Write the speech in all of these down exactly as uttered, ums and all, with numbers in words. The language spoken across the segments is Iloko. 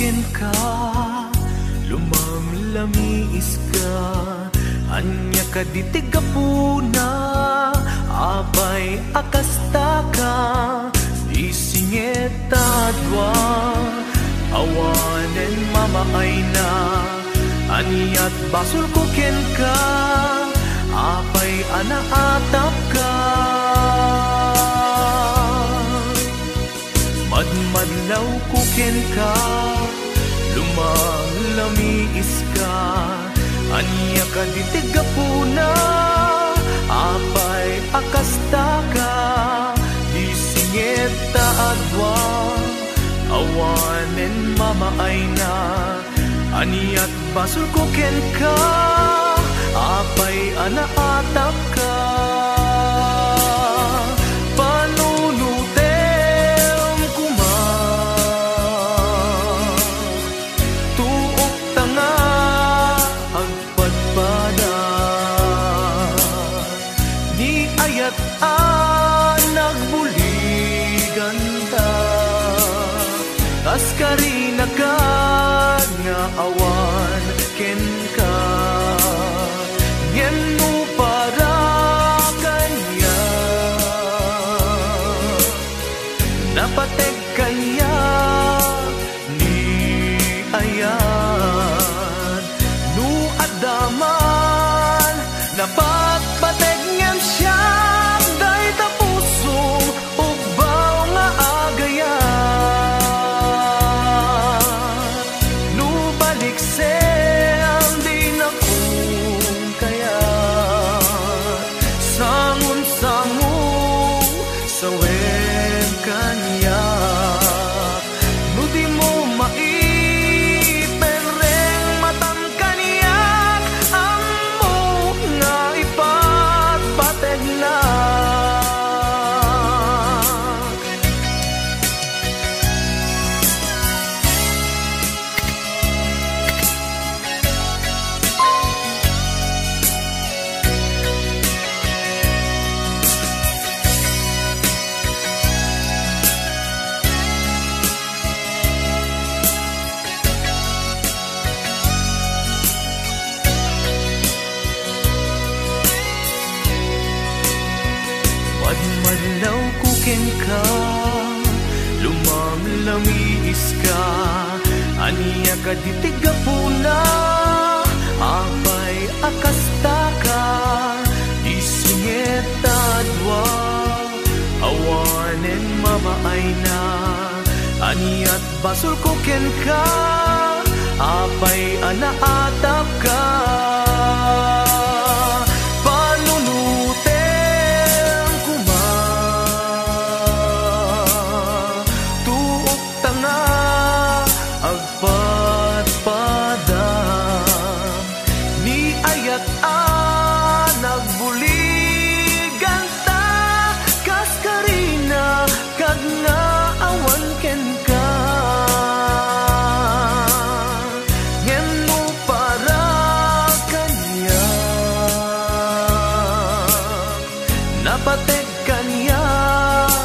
kenka, lumamlamiiska. Ania kadi ti gapuna, apay a kastaka? Di singeta a dua, awanen mamaayna. Aniat basolko kenka, apay a naatapka? Madmadlawko kenka, lumamlamiiska. Ania kadi ti gapuna, apay a kastaka? Di singeta a dua, awanen mamaayna. Aniat basolko kenka, apay a naatapka? Panunotem koma, tuokta nga agpadpada. Ni ayat a nagbuliganta, kaskarina kad nga awan kenka, ngem no para kaniak, napateg kaniak ni ayat. No adda man napatpateg ngem siak, dayta pusom ugbaw nga agayat. No baliksem, dinakon kayat. Sangon-sango, sawem kaniak. No dimo maiperreng matam kaniak, ammok nga ipatpategnak. Madmadlawko kenka, lumamlamiiska. Ania kadi ti gapuna, apay a kastaka? Di singeta a dua, awanen mamaayna. Aniat basolko kenka, apay a naatapka? Panunotem koma, tuokta nga agpadpada. Ni ayat a nagbuliganta, kaskarina kad nga awan kenka. Ngem no para kaniak, napateg kaniak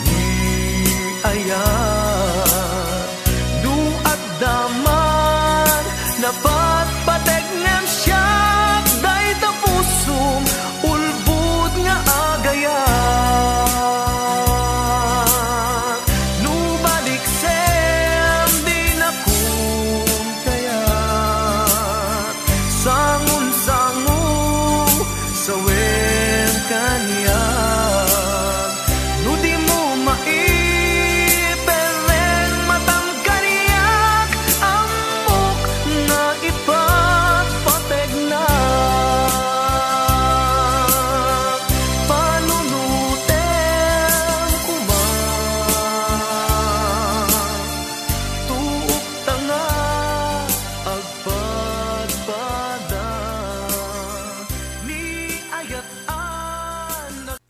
ni ayat. No adda man napatpateg ngem siak, dayta pusom ulbod nga agayat. No baliksem, dinakon kayat. Sangon-sango, sawem kaniak. No dimo maiperreng matam kaniak, ammok nga ipatpategnak. Panunotem koma, tuokta nga agpadpada. Ni ayat a nag-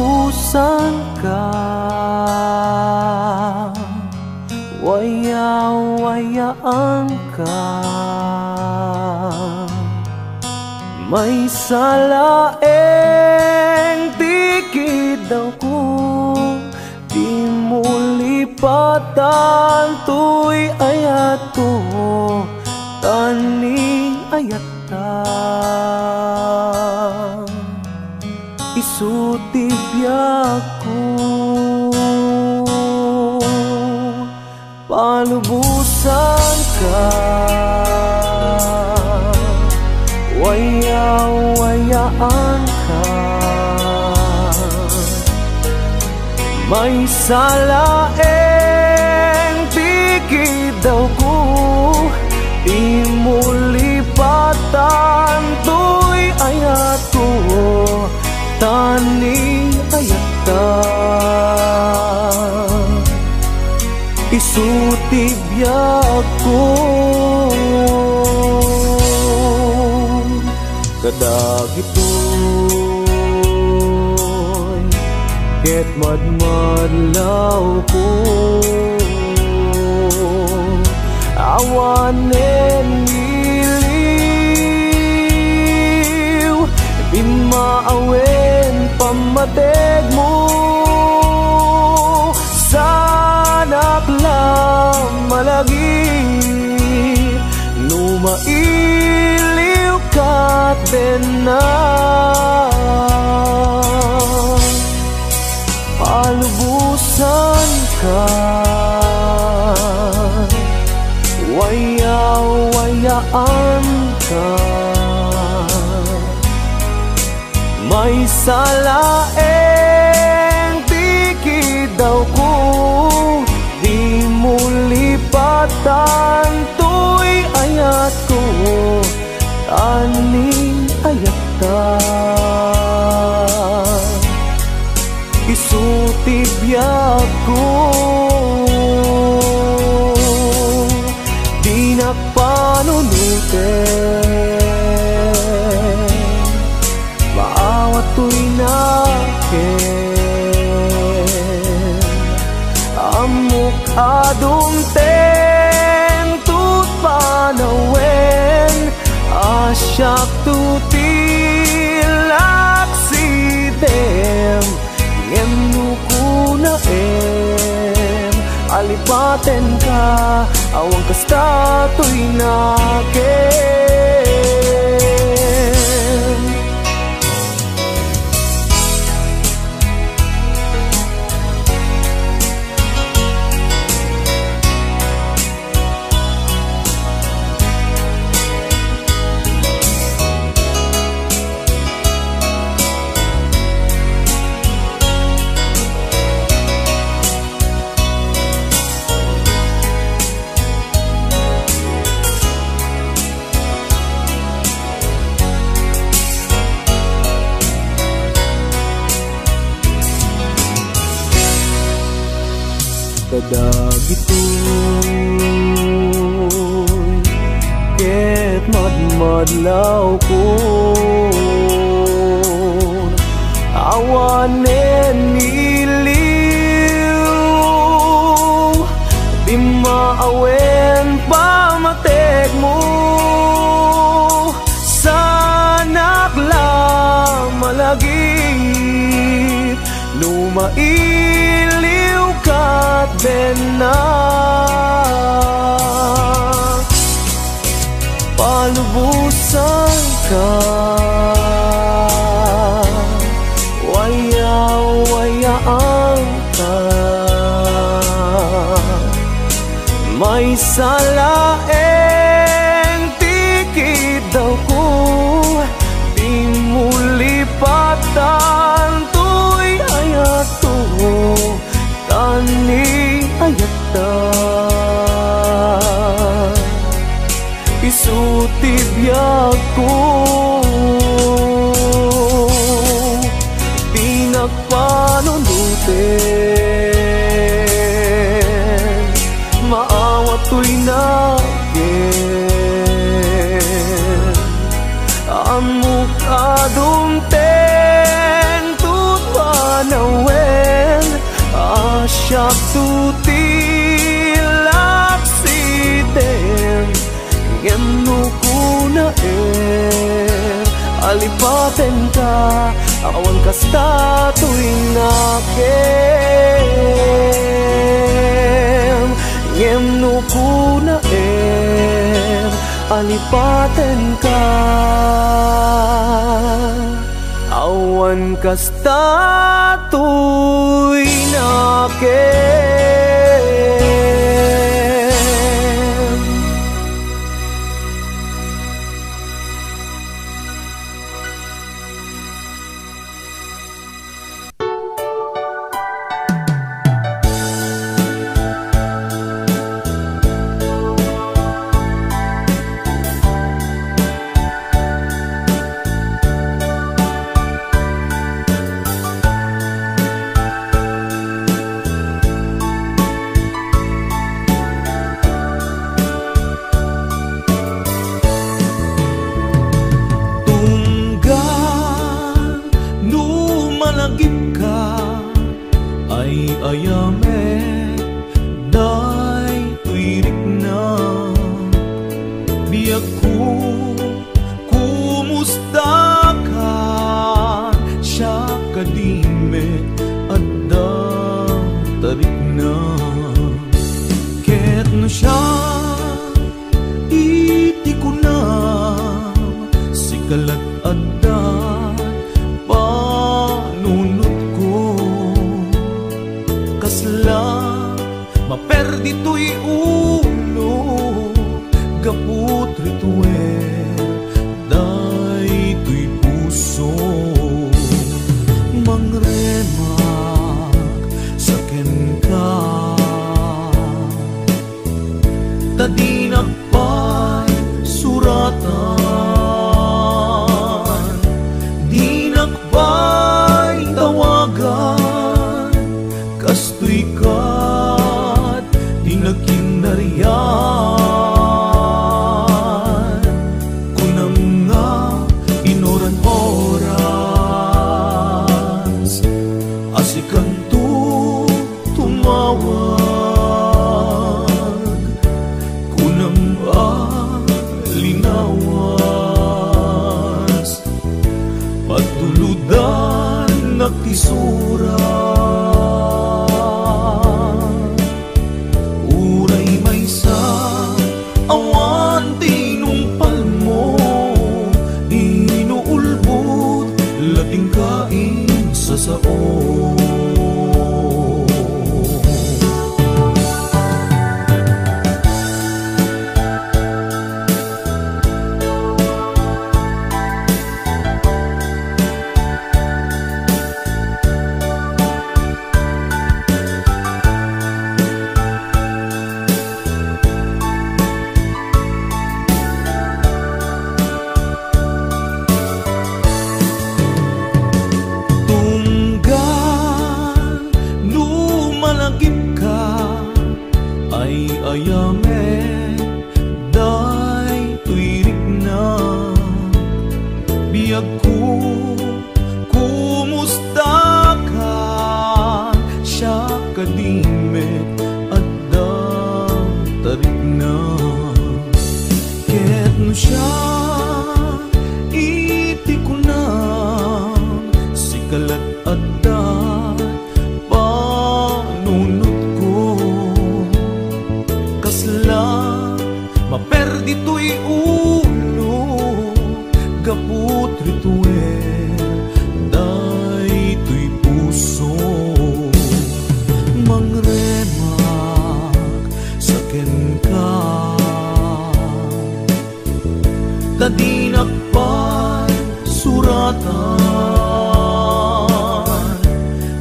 Palubosanka, Wayawayaanka, maysa laeng ti kidawko, dimo lipatan toy ayatko, ta ni ayatta, isu ti biagko. Palubosanka, wayawayaanka, maysa laeng ti kidawko, dimo lipatan toy ayatko, ta ni ayatta, isu ti biagko. Kadagitoy ket madmadlawko, awanen iliw, bimmaawen pammategmo, sanak la malagip no mailiwka denna. Palubosanka, wayawayaanka, maysa laeng ti kidawko, dimo lipatan toy ayatko, ta ni ayatta, isu ti biagko. Dinak panunoten, maawat toy nakem. Ammok a dumteng to't panawen, a siak to ti laksitem. Ngem no kunaem a lipatenka, awan kasta toy nakem. Kadagitoy ket madmadlawkon, awanen iliw, bimmaawen pammategmo. Sanak la malagip no mailiwka denna. Palubosanka, wayawayaanka. Maysa laeng ti kidawko, dimo lipatan toy ayatko, ta ni ayatta, isu ti biagko. Dinak panunoten, maawat toy nakem. Ammok a dumteng to't panawen, a siak to ti Alipatenka, awan kasta toy nakem. Ngem no kunaem, alipatenka, awan kasta toy nakem. Tunggal no malagipka, ay-ayamek daytoy riknak. Biagko, kumustakan? Siak kadi met adda ta riknak. Ket no siak iti kunam, sika lat adda panunotko. Kasla maperdi toy ulo, gapu ti rituel daytoy puso. Mangremak sa kenka, ta dinak pay suratan, dinak pay tawagan. Kastoy kat ti nagkinarian. Kunam nga inuran oras a sikanto tumawag. Kunam a linawas, patulodannak ti surat. Uray maysa, awan ti inungpalmo, inuulbod, latingka insasao. Tunggal no malagipka, ay-ayamek daytoy riknak. Biagko, kumustakan? Siak kadi met adda ta riknak. Ket no siak iti kunam, sika lat adda panunotko. Kasla maperdi toy ulo, gapu ti rituel daytoy puso. Mangremak sa kenka, ta dinak pay suratan,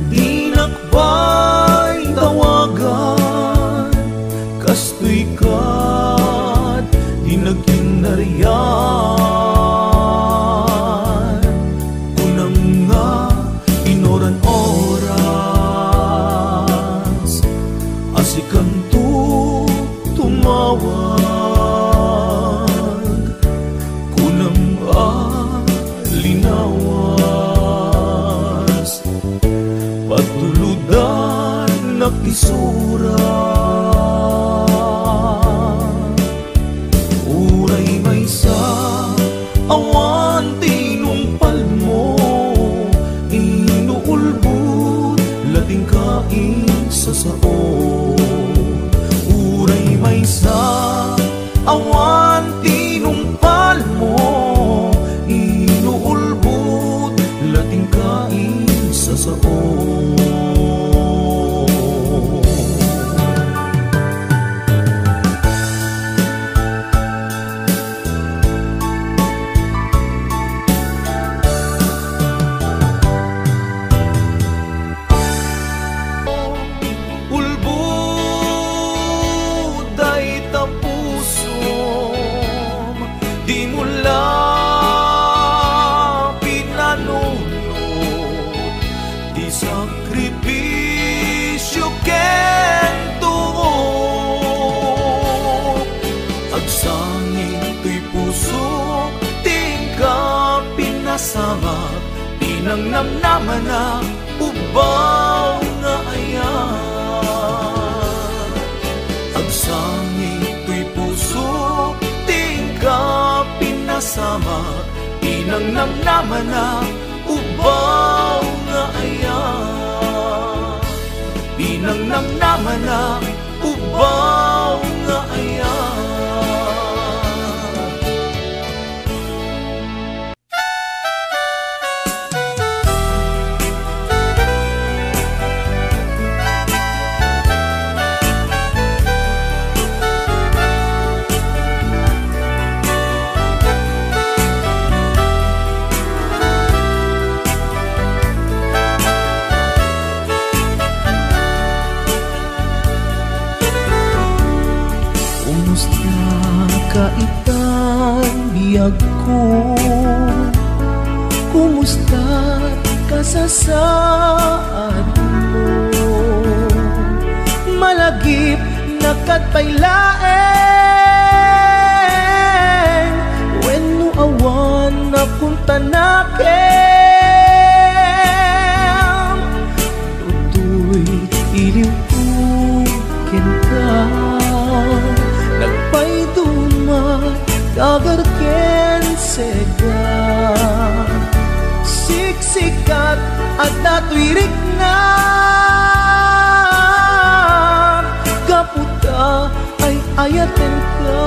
dinak pay tawagan. Kastoy kat ti nagkinarian. Kunam nga inuran oras a sikanto tumawag. Kunam a linawas, patulodannak ti surat. Uray maysa, awan ti inung Sa awan tinungpalmo, inuulbod la ti nkaisasao. Ulbod dayta pusom, dimo la pinanunot ti sakripisio ken tuo. Agsangit toy pusok ti inka pinasamak, pinangnamnamanak, ubbaw nga ayat. Agsangit toy pusok ti inka pinasamak, pinangnamnamanak, ubbaw nga ayat. Pinangnamnamanak, ubbaw nga ayat. Kumusta ka itan biagko? Kumusta kasasaadmo? Malagipna ket pay laeng wenno awan a kuntanakem. Toy iliwko kenka, nagpaiduma, dagar ken sega. Siksikat a datoy rikna, gapu ta ay-ayatenka.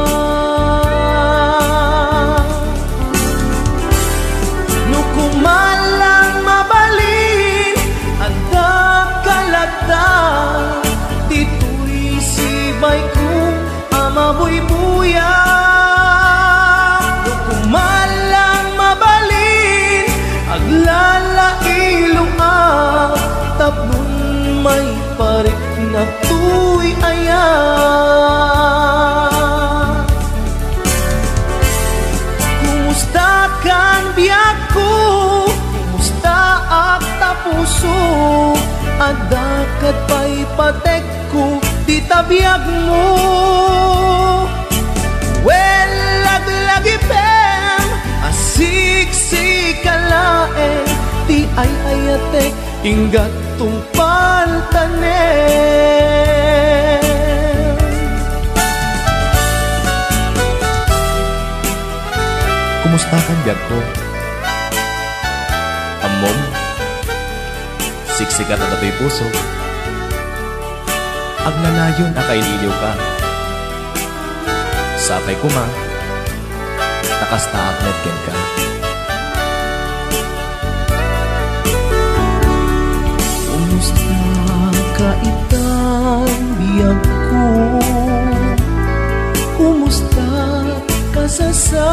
No kumalang mabalin, adda kalata, ditoy sibaykon a mabuybuya. No kumalang mabalin, aglalailoak tapno maiparik na toy ayat. Kumusta kan biagko? Kumusta ak ta puso? Adda ket pay patekko dita biagmo? Wen, laglagipem a siksika laeng ti ay-ayatek. Ingga't tungpaltanen. Kumusta kan biagko? Ammom, siksikat a datoy puso. Agnanayon a kailiwka. Sapay koma, ta kastaak met kenka. Kumusta ka itan biagko? Kumusta kasasaadmo?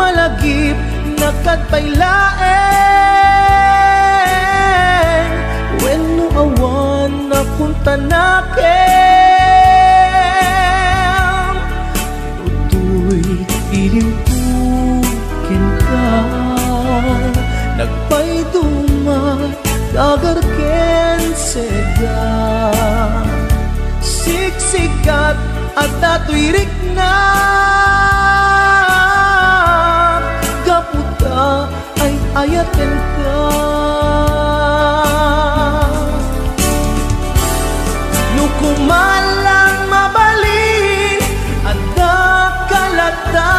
Malagipna ket pay laeng wenno awan a kuntanakem. Toy iliwko kenka, nagpaiduma, dagar ken sega. Siksikat a datoy rikna, gapu ta ay-ayatenka. No kumalang mabalin, adda kalata,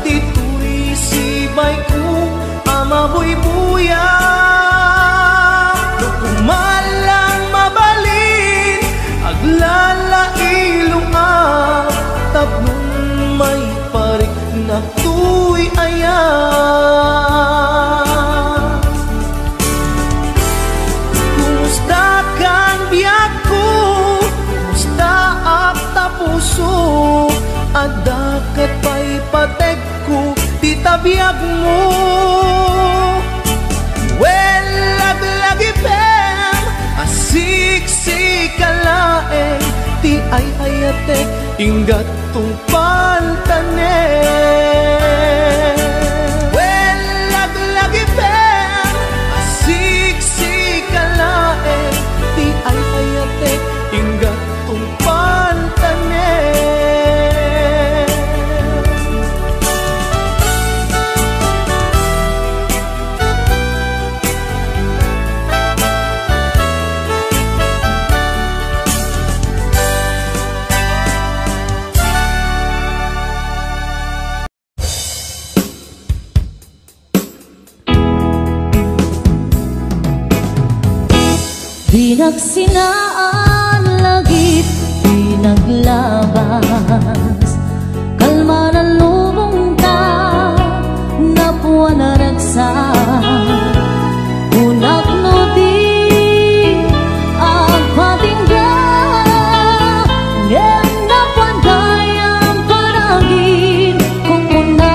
ditoy sibaykon a mabuybuya. No kumalang mabalin, Ka laeng ti ay-ayatek, inggat tungpaltanen. Wen, laglagipen, siksika laeng ti ay-ayatek, inggat tungpaltanen. Di nagsinaan lagip, di naglabas. Kalman a lubongta, napuan a ragsak. Kunak no di agpatingga, ngem napuan dayang panagin, kunkuna.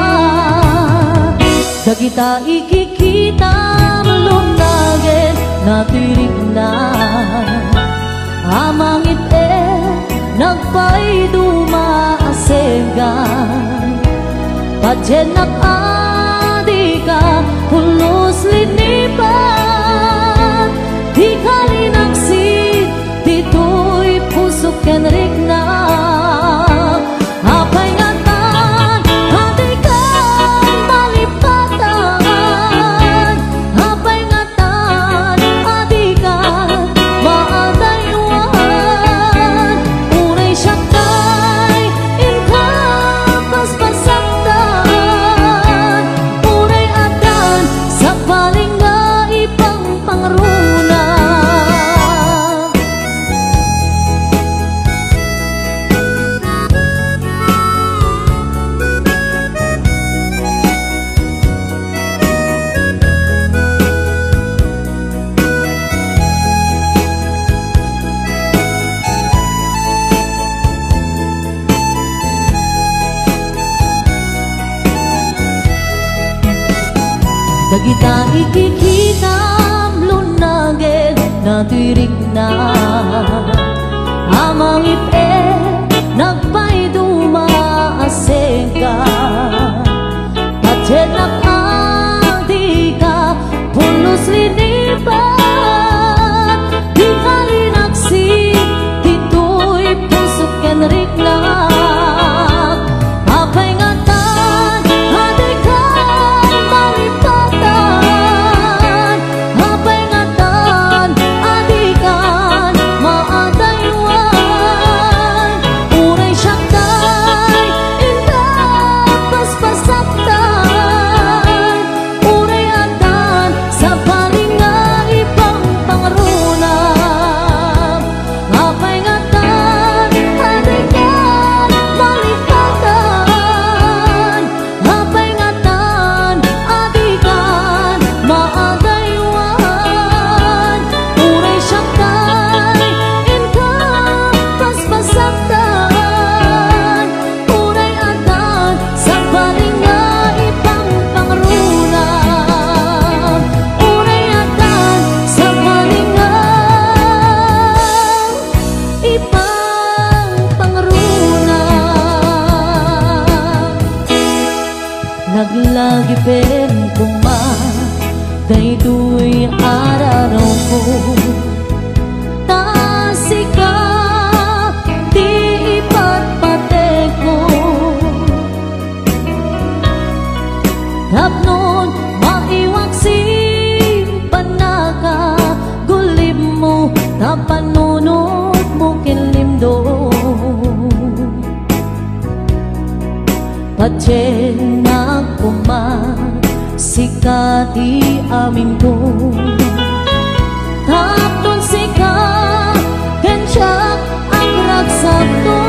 Dagita ikikitam lunnagen, natirikna. Amangit-et, nagpaiduma a senggan. Patiennak a dika pulos linipat, dika linaksid ditoy pusok ken rikna. Apay ngatan a dika malipatan? Apay ngatan a dika maadaywan? Uray siak tay inka paspasaktan, uray addan sabali nga ipangpangruna. Dagita ikikitam lunnagen, natirikna. Amangit-et, nagpaiduma a senggan. Patiennak a dika pulos linipat, dika linaksid ditoy pusok ken rikna. Apay ngatan a dika malipatan? Apay ngatan a dikan maadaywan? Uray siak tay inka paspasaktan, uray addan sabali nga ipangpangruna. Apay ngatan a dikan malipatan? Apay ngatan a dikan maadaywan? Uray siak tay inka paspasaktan, uray addan sabali nga ipangpangruna. Uray addan sabali nga ipangpangruna. Naglagipen koma daytoy ararawko, ta sika ti ipatpatekko. Tapno maiwak si pannakagulimmo, ta panunotmo ken limdo. Patiennak koma, sika ti aminko. Tapno sika ken siak agragsakto.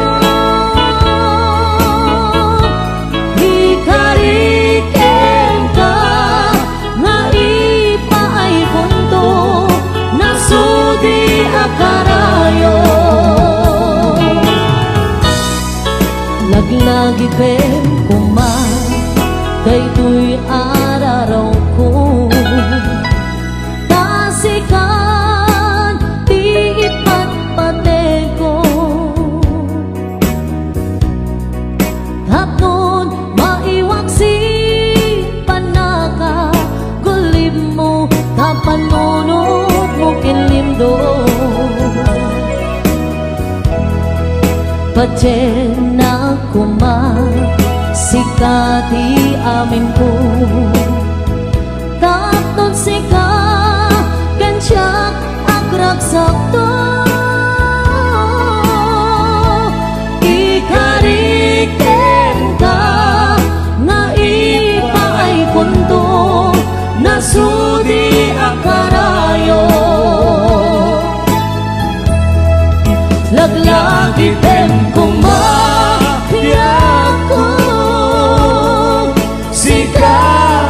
Ikari kenka nga ipaaykonto, nasudi a karayo. Laglagipen koma daytoy ararawko, ta sikan ti ipatpat Patiennak koma, sika ti aminko. Tapno sika ken siak agragsakto. Ikarik kenka nga ipaaykonto, nasudi a karayo. Laglagipem koma, biagko, sika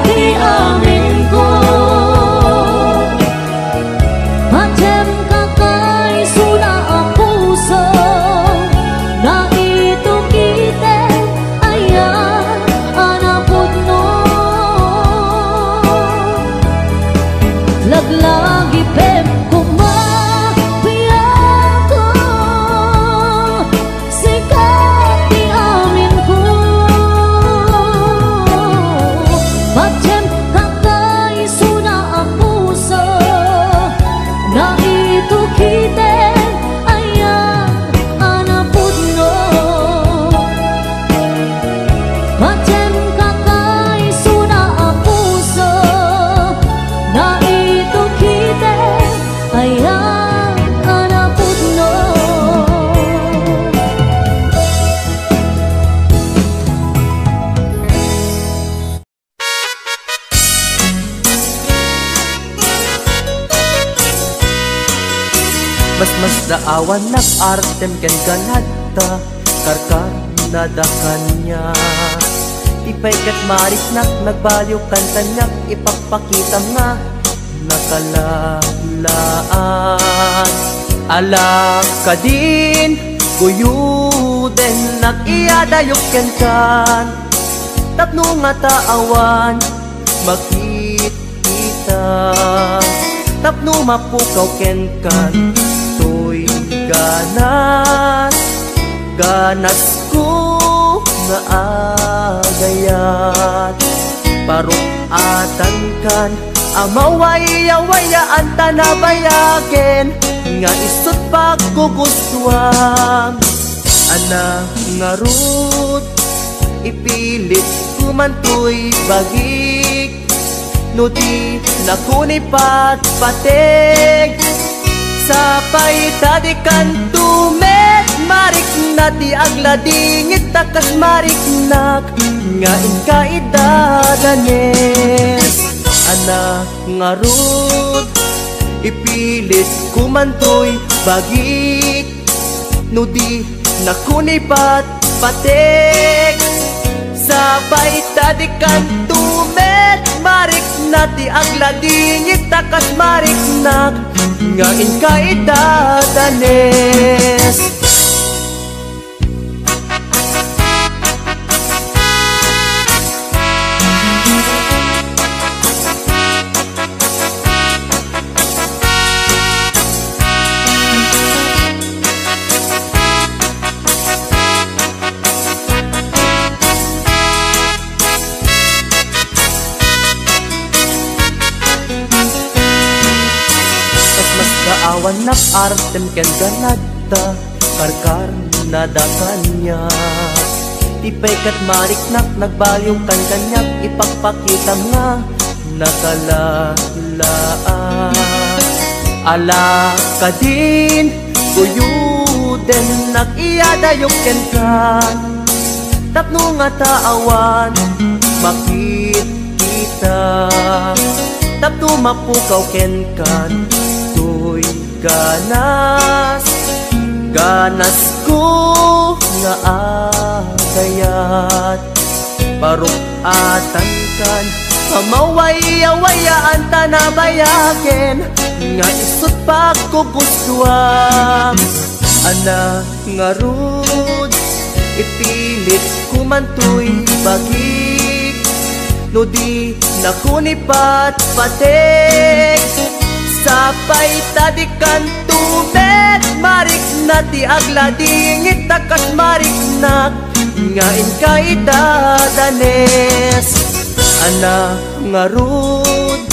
ti aminko. Patienka kay isuna a puso, naitukiten, ayan a napudno. Laglagipem koma, biagko, sika ti aminko. Patienka kay isuna a puso, naitukiten, ayan a napudno. Patienka kay isuna a puso, naitukiten, ayan a napudno. Masmasdaawannak artem ken ganadta, karkarnada kaniak. Ti pay ket mariknak, nagbaliwkan kaniak, ipakpakitam nga nakalaat. Ala kadin, guyodennak, iyadayok kenkan, tapno ngata awan makit- kita, tapno mapukaw kenkan toy ganas, ganasko nga agayat. Paruk-atankan a mawayawayaan ta nabayagen nga isut' paggugustuam. Ana ngarud, ipilitko man toy bagik, no di nakon ipatpatek. Sapay ta di kanto met marikna ti agladingit ta kas mariknak nga inka idadanes. Ana ngarud, ipilitko man toy bagik, no di nakon ipatpatek. Sapay ta di kanto met marikna ti agladingit ta kas mariknak nga inka idadanes. Masmasdaawannak artem ken ganadta, karkarnada kaniak. Ti pay ket mariknak, nagbaliwkan kaniak, ipakpakitam nga nakalaat. Ala kadin, guyodennak, iyadayok kenkan, tapno ngata awan makit- kita, tapno mapukaw kenkan toy ganas, ganasko nga agayat. Paruk-atankan a mawayawayaan ta nabayagen nga isut' paggugustuam. Ana ngarud, ipilitko man toy bagik, no di nakon ipatpatek. Sapay ta di kanto met marikna ti agladingit ta kas mariknak nga inka idadanes. Ana ngarud,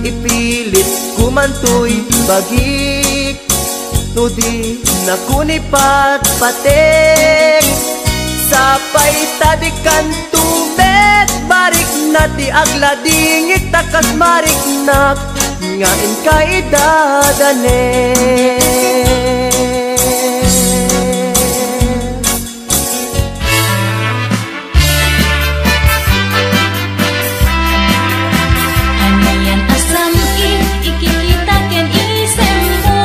ipilitko man toy bagik, No di nakuni patpatek, sapay ta di kanto met barikna ti agladingit ta kas mariknak nga inka idadanes. Anian a sam-it ikikita ken isemmo?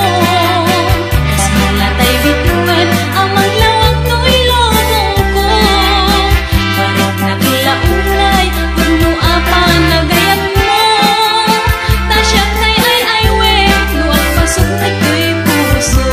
Kasla tay bituen a manglawag toy lubongko. Bariknak la unay wenno a panagayatmo. Ta siak tay ay-aywek no agpasugna toy puso.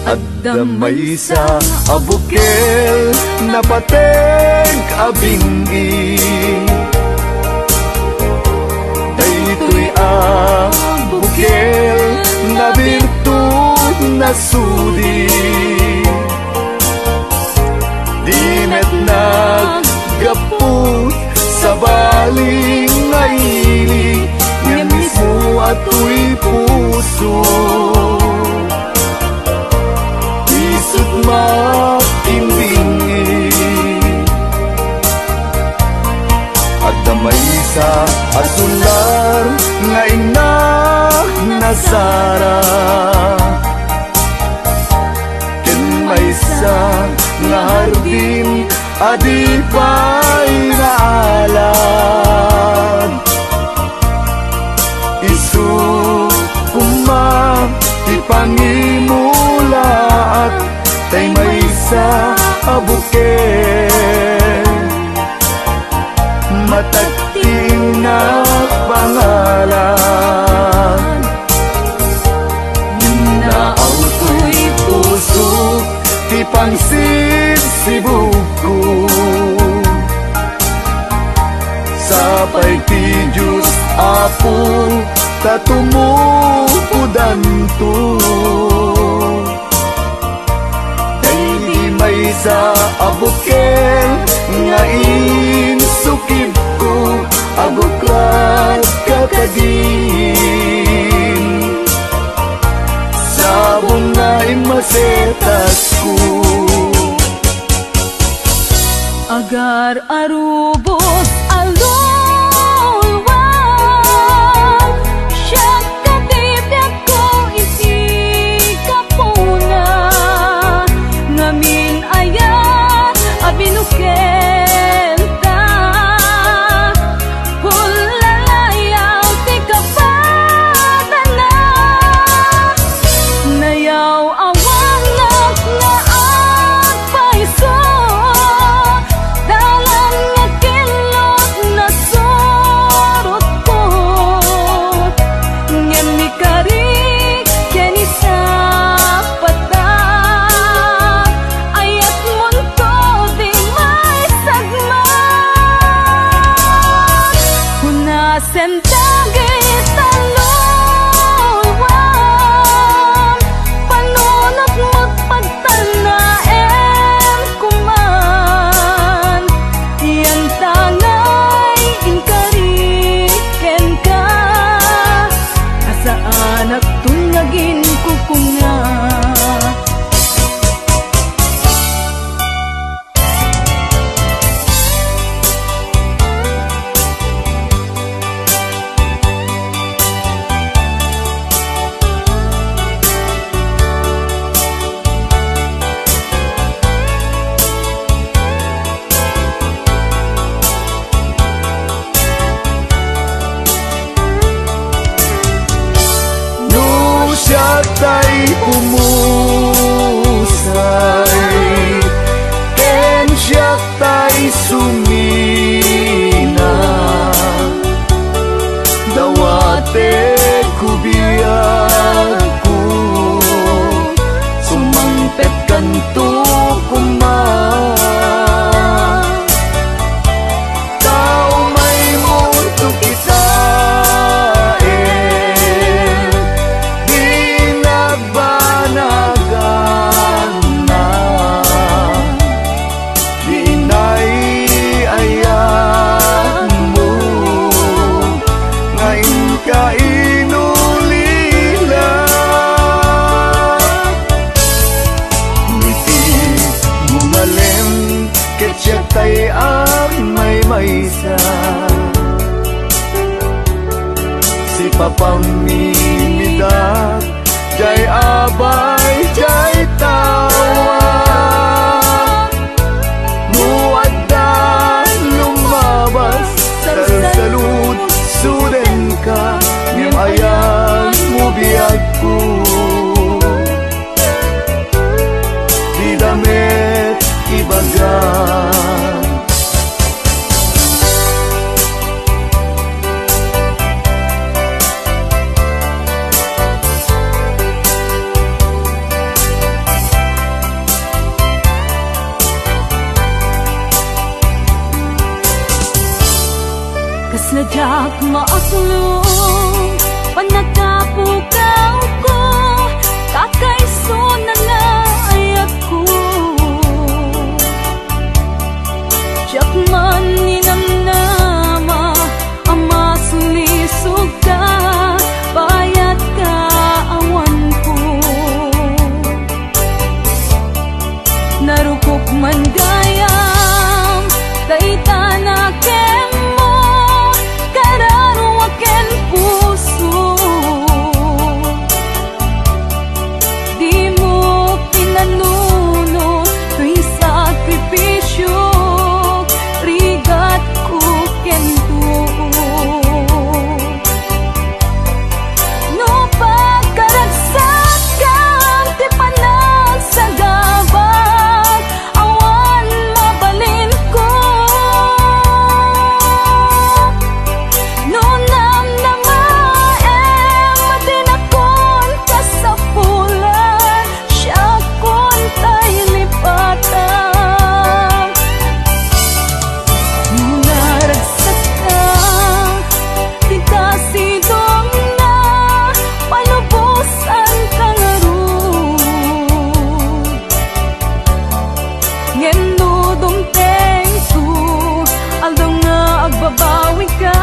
Adda maysa a bukel, napateg a bing-i. Daytoy a bukel, nabirtud, nasudi. Di met naggapu, sabali nga ili, ngem mismo a toy puso. Isut' makimbing-i. Adda maysa a sular nga inna nasara, ken maysa nga hardin a di pay naalad. Isu koma ti pangimulaak, tay maysa a bukel, matagting a pangalan. Naaw toy puso ti pangsibsibugko. Sapay ti Dios, Apo, ta tumupodanto. Daydi maysa a bukel nga insukibko, aguklad ka kadin. Sabong nga immasetasko. Agar arubos a luluam, siak ti biagko iti gapuna. Ngamin aya a binukelta, hulalayaw ti kapadana. Nayaw-awanak nga agpayso, dalan nga kinlot nasurotko. Ngem ikari ken isapata, ayatmonto di maisagmam. Hunasen dagita luluam, panunotmo pagtanaem koman. Yantangay inkari kenka, a saanakton nga aginkukunga. No siak tay pumusay, ken siak tay sumina, dawatek ko biagko, sumangpetkanto koma. Ta umaymonto kitaen, di nagbanaganna, di inay-ayatmo nga inka inulila. Iti mo malem ket siak tay agmaymaysa. Sipapamimidak jay abay jay tawa. No adda lumabas, salsaludsodenka, ngem ayanmo biagko. Dida met ibaga. Maaslo, panagapukawko, kakaiso na nga ayatko. Diak man ninamnama a masulisog ka, bayat ka awanko. Narukop man gayam, dayta nakemmo, kararua ken puso. Dimo pinanuno toy sakripisio, rigatko ken too. No pagkaragsakkam ti panagsagabak, awan mabalinko. No namnamaem a dinakon kasapulan, siakon tay lipatan. No naragsakkak, dita sidongna, palubosan ka ngarud. Ngem no dumtengto, aldaw nga agbabawika,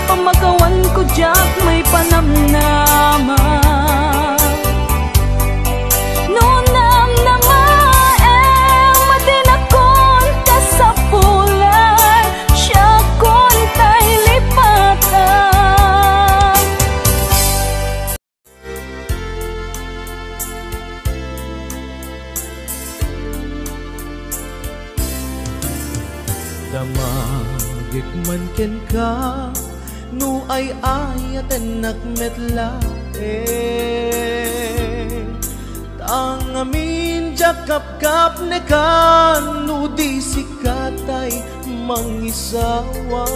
pamakawanko diak maipanamnama. No namnamaem a dinakon kasapulan, siakon tay lipatan. Damagek man kenka no ay-ayatennak met laeng. Ta ngamin diak kapkapnekan no di sika tay mangisawa.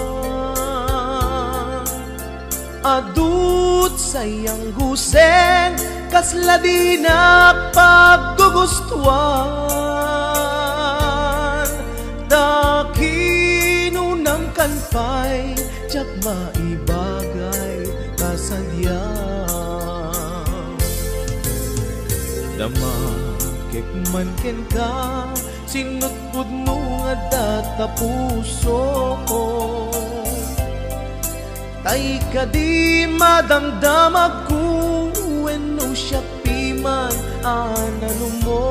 Adu ti sayangko sen kasla dinak paggugustuan. Ta kinunam kan pay diak maibagay kasadian. Damagek man kenka, sinutpudno nga adda ta puso. Tay kadi madamdamagko wenno siak piman a nalumo.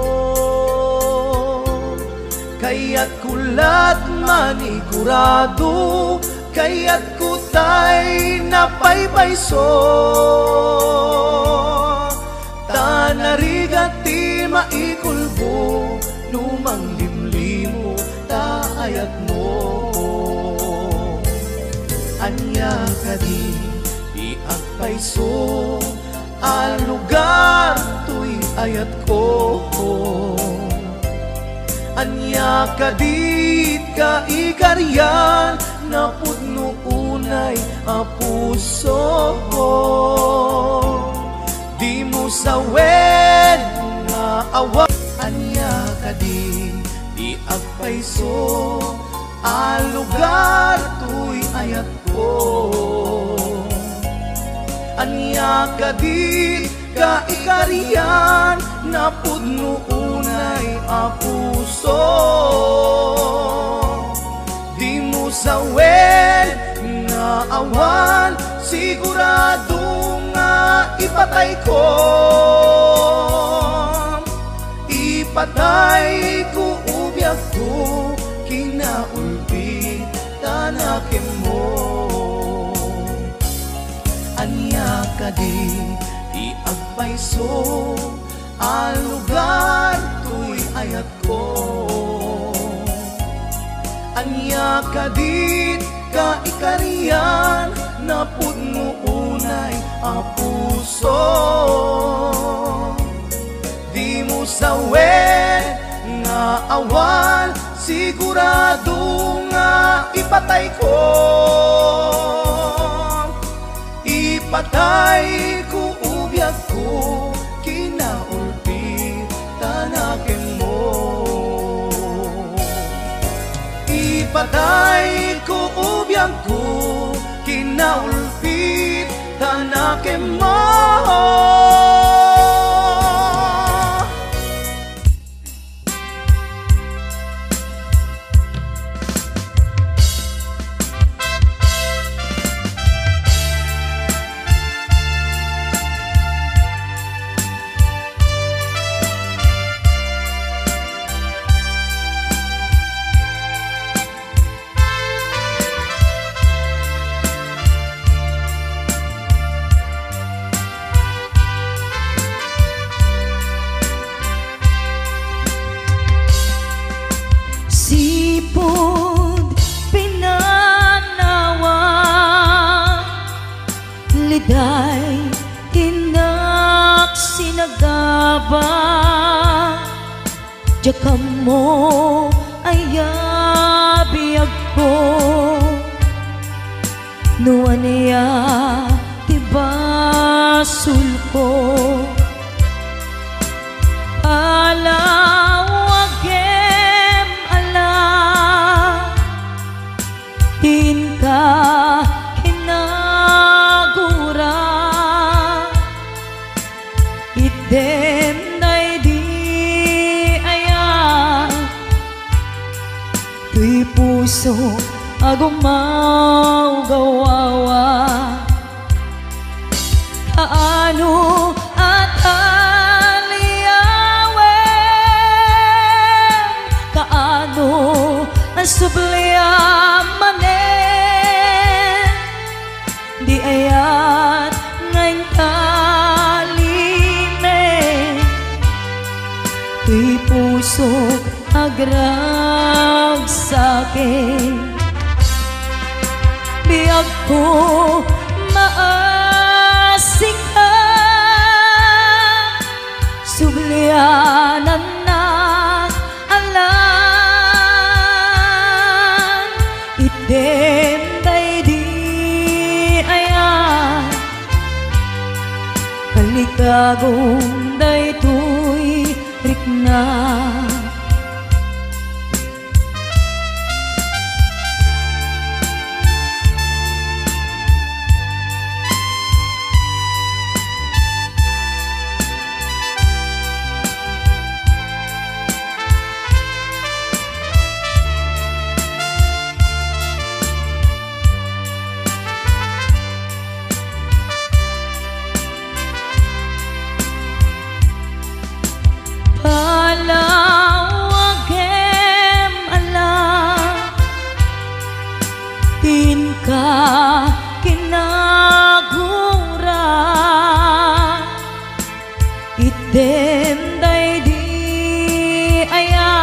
Kayatko lat manigurado, kayatko tay napaypayso. Ta narigat ti maikulbo no manglimlimo ta ayatmo. Ania kadi ti agpayso a lugar toy ayatko? Ania kadi ti kaikarian a pudno unay a puso? Dimo sawen nga awan. Ania kadi ti agpayso a lugar toy ayatko? Ania kadi ti kaikarian a pudno unay a puso? Dimo sawen nga awan, sigurado nga ipatayko. Ipatayko o biagko, kinaulbit ta nakemmo. Ania kadi ti agpayso a lugar toy ayatko? Ania kadi ti kaikarian a pudno unay a puso? Dimo sawen nga awan, sigurado nga ipatayko. Ipatayko o biagko, kinaulbit ta nakemmo. Ipatayko o biagko, kin- naulbit ta nakemmo. Sipud pinanawa, liday innak sinagaba. Diak ammo aya biagko, no ania ti basolko. Palawagem a la, ti inka kinagura. Itdem daydi aya, toy pusok a gumawgawa. Kaano a taliawem, kaano a subliam manen, di ayat nga intalime, toy pusok agragsake. Biagko, maasika, sublianannak a la, itdem daydi aya, kalikagum daytoy rikna. Palawagem a la, ti inka kinagura. Itdem daydi aya,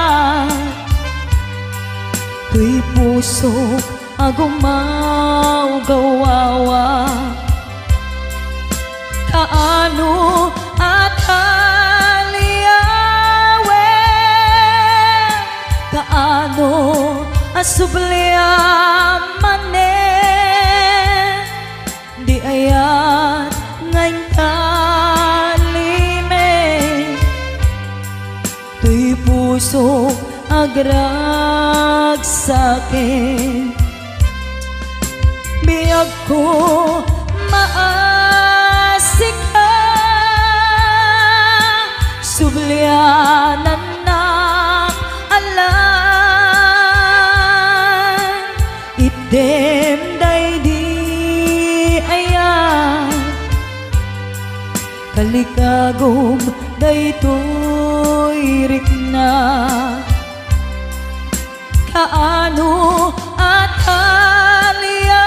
toy pusok a gumawgawa. Kaano a taliawem, kaano a subliam manen, di ayat nga intalime, toy pusok agragsake. Biagko, maasika, sublianannak a la, itdem daydi aya, kalikagum daytoy rikna. Kaano a taliawem,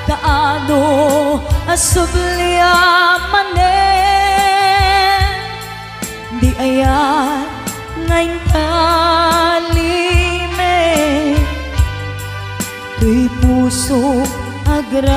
kaano a subliam manen, di ayat nga intalime, toy pusok agragsake.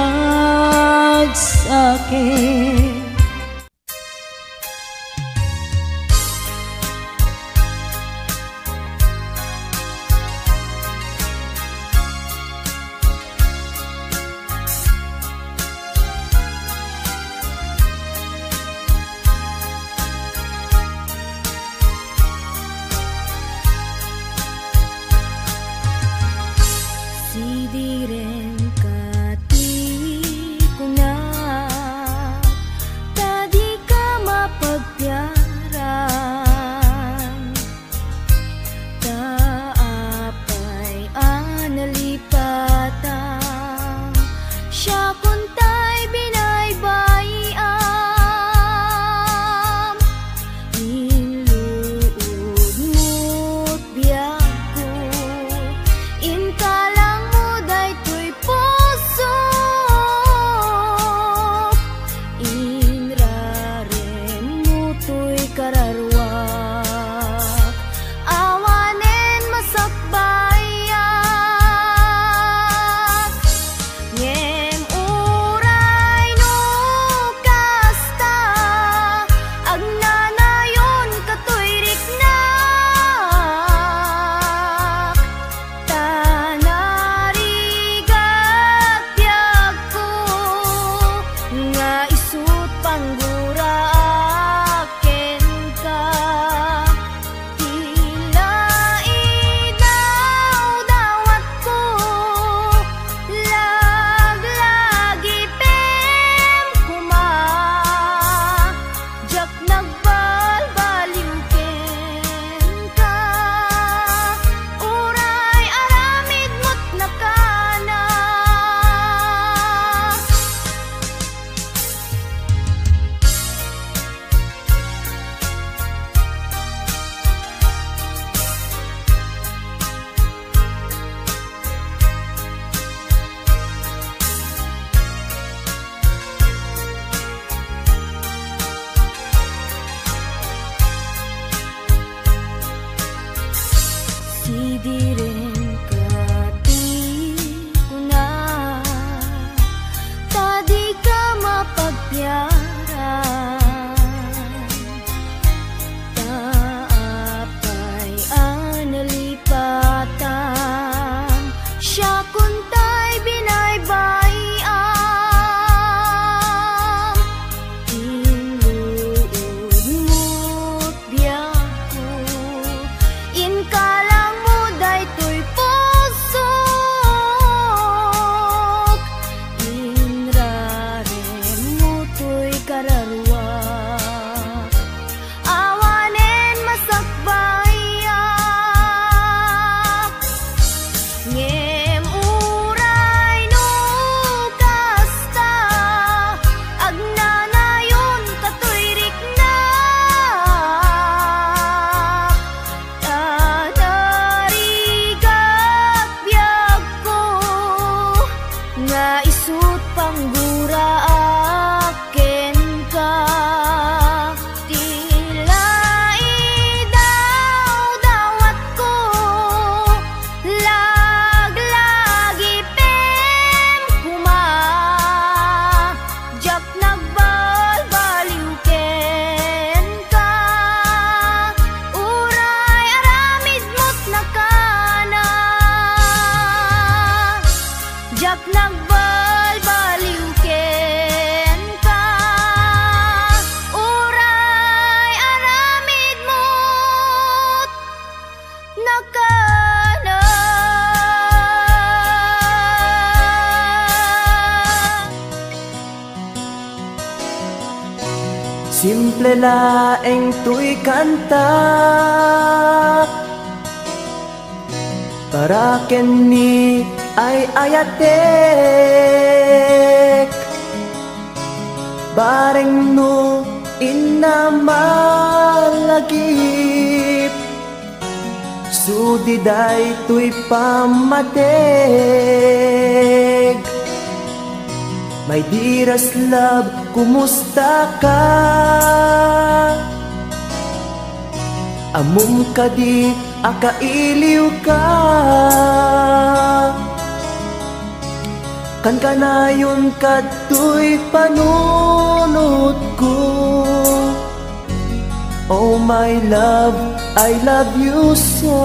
Simple laeng toy kanta para ken ni ay-ayatek. Bareng no inna malagip, sudi daytoy pammateg. My dearest love, kumusta ka? Ammom kadi a kailiw ka? Kankanayon kadtoy panunotko. Oh my love, I love you so.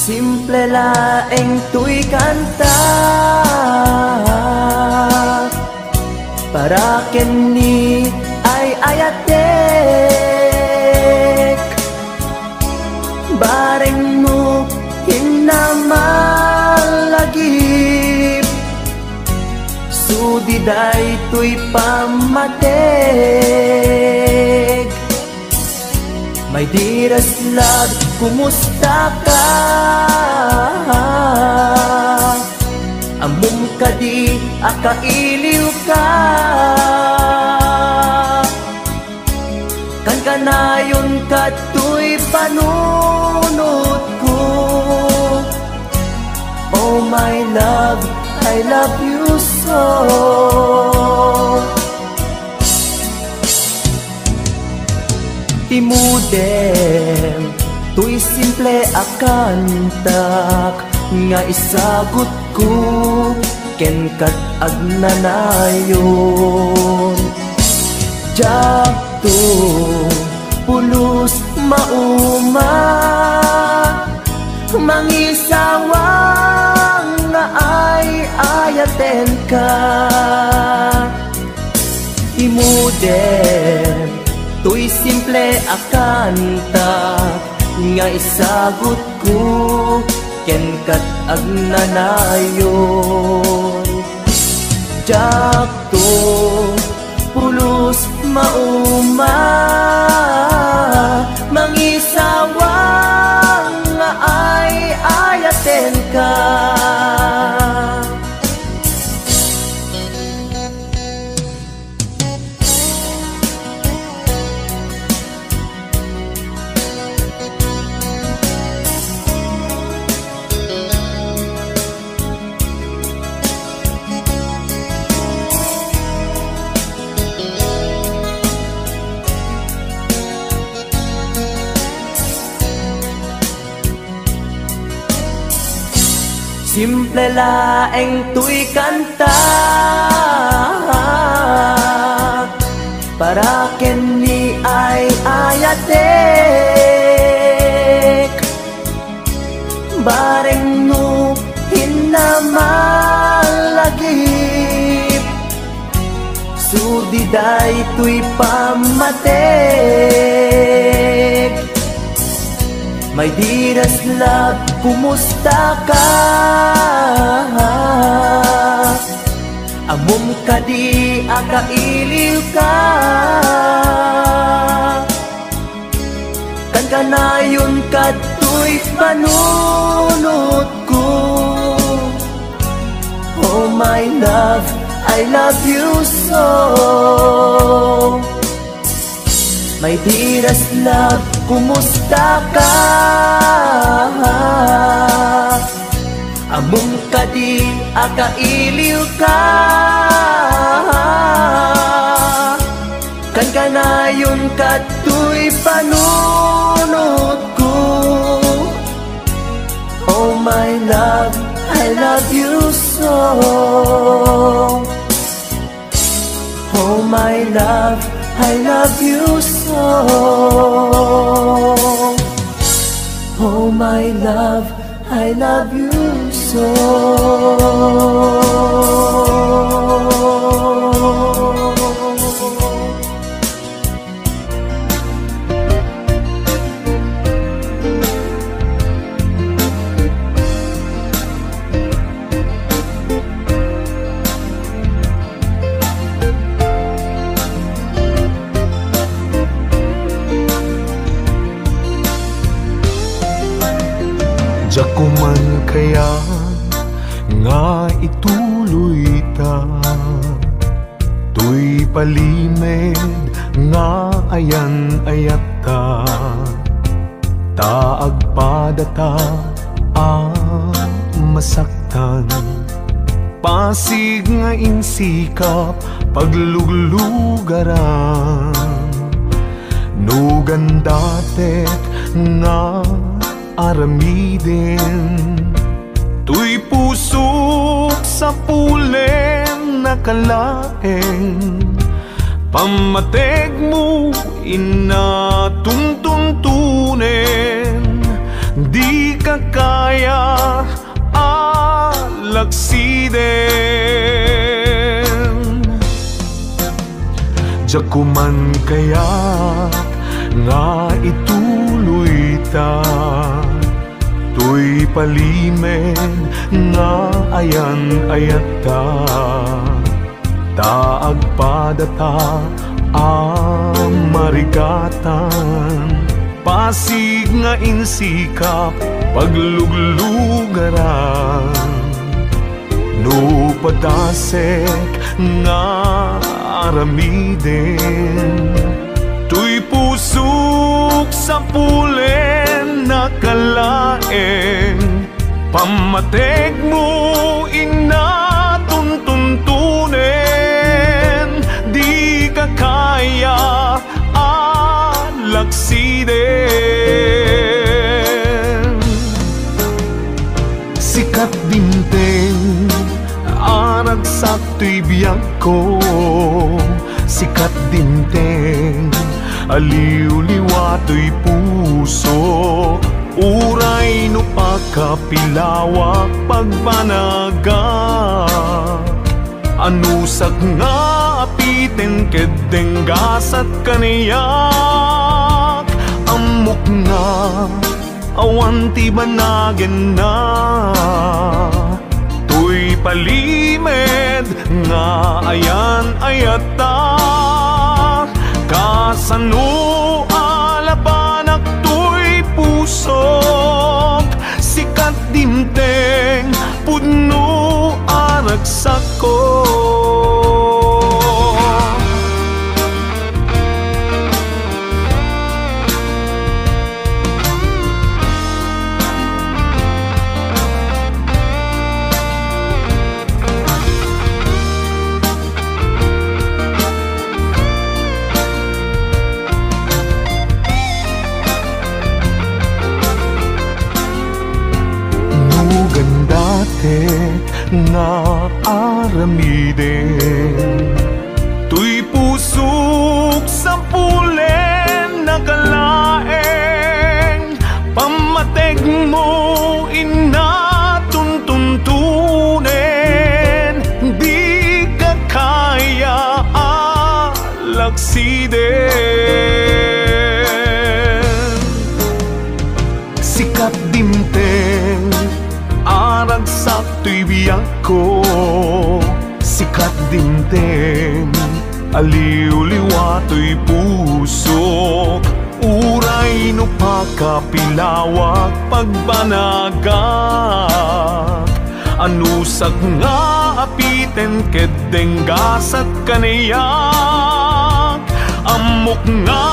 Simple laeng toy kanta para ken ni ay-ayatek. Bareng no inna malagip, sudi daytoy pammateg. My dearest love, kumusta ka? Ammom kadi a kailiw ka? Kankanayon kadtoy panunotko. Oh my love, I love you so. Imudem toy simple a kantak nga isagutko kenka agnanayon. Diakto pulos mauma, mangisawang nga ay-ayatenka. Imudem toy simple a kanta nga isagutko kenka agnanayon. Diakto pulos mauma, mangisawang nga ay-ayatenka. Simple laeng toy kanta para ken ni ay-ayatek. Bareng no inna malagip, sudi daytoy pammateg. My dearest love, kumusta ka? Ammom kadi a kailiw ka? Kankanayon kadtoy panunotko. Oh my love, I love you so. My dearest love, kumusta ka? Ammom kadi a kailiw ka? Kankanayon kadtoy panunotko. Oh my love, I love you so. Oh my love, I love you so. Oh my love, I love you so. kaya nga ituloyta, toy palimed nga ayan-ayatta, ta agpadata a masaktan. Pasig nga insikap pagluglugaran, no gandatek nga aramiden. Toy pusok sapulen a kalaeng, pammategmo inna tuntuntunen, dika kaya a laksiden. Diak man kayat nga ituloyta, toy palimed nga ayan-ayatta, ta agpadata a marigatan. Pasig nga insikap pagluglugaran, no padasek nga aramiden. Toy pusok sapulen a kalaeng, pammategmo inna tuntuntunen, dika kaya a laksiden. Sikat dimteng a ragsak toy biagko, sikat dimteng a liwliwa toy pusok. Uray no pakapilawak pagbanagak, anusak nga apiten ket denggasat kaniak. Ammok nga awan ti banagenna, toy palimed nga ayan-ayatta. Kasano a labanak toy pusok, sikat dimteng pudno a ragsakko. No gandatek nga aramiden, toy pusok sapulen a kalaeng, pammategmo inna tuntuntunen, dika kaya a laksiden. Sikat dimteng a ragsak toy biagko, sikat dimteng a liwliwa toy pusok. Uray no pakapilawak pagbanagak, anusak nga apiten ket denggasat kaniak. Ammok nga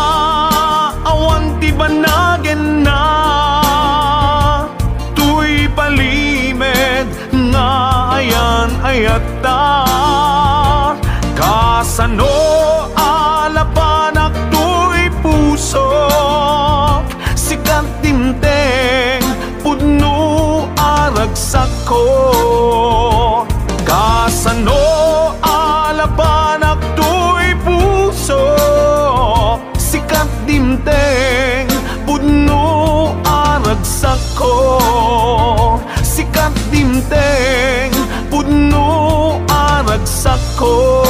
awan ti banagenna, toy palimed nga ayan-ayatta. Kasano a labanak toy pusok, sikat dimteng pudno a ragsakko. Kasano a labanak toy pusok, sikat dimteng pudno a ragsakko. Sikat dimteng pudno a ragsakko.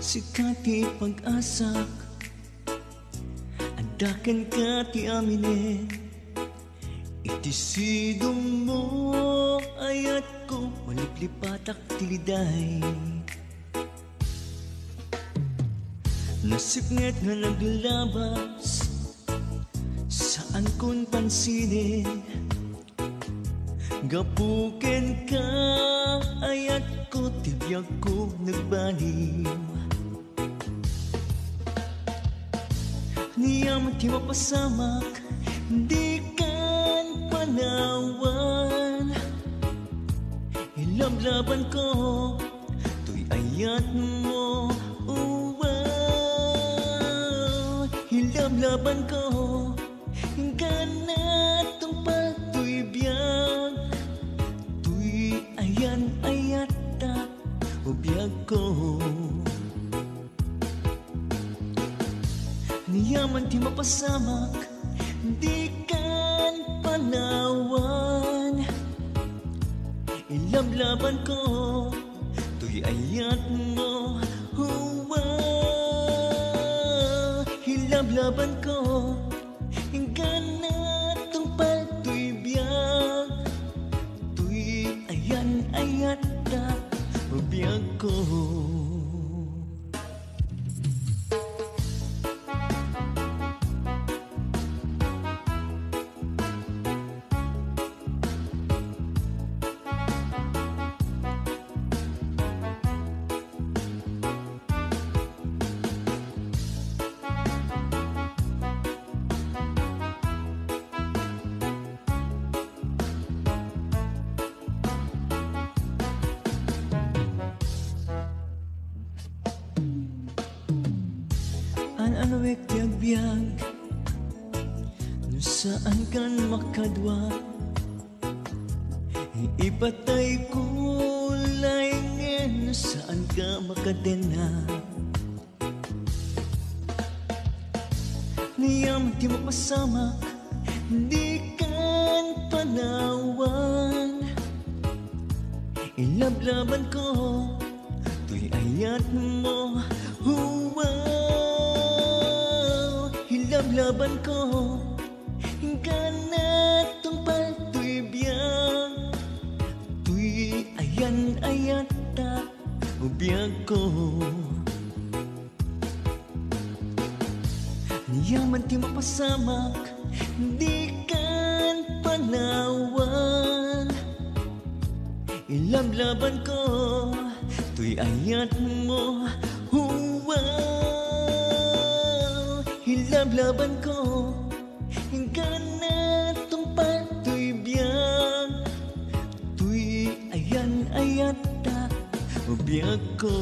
Sikat ti pag-asak, Daken ka ti aminen iti sidongmo, ayatko, maliplipatak ti liday. Nasipnget nga naglabas, saankon pansinen. Gapu kenka, ayatko, ti biagko nagbaliw. Niam ti mapasamak, dikan panawan. Ilablabanko, toy ayatmo, uwa. Ilablabanko, ingka natungpal toy biag, toy ayan-ayatta, o biagko. Niaman ti mapasamak, dikan panawan. Ilablabanko, toy ayatmo, huwa. Ilablabanko, ingka natungpal toy biag, toy ayan-ayatta, o biagko. An-anuek ti agbiag, no saankan makadua. Ipatayko laengen, no saanka makadenna. Niam ti mapasamak, dikan panawan. Ilablabanko, toy ayatmo, huwa. Ilablabanko, ingka natungpal toy biag, toy ayan-ayatta, o biagko. Niaman ti mapasamak, dikan panawan. Ilablabanko, toy ayatmo, huwa. Ilablabanko, ingka natungpal toy biag, toy ayan-ayatta, o biagko.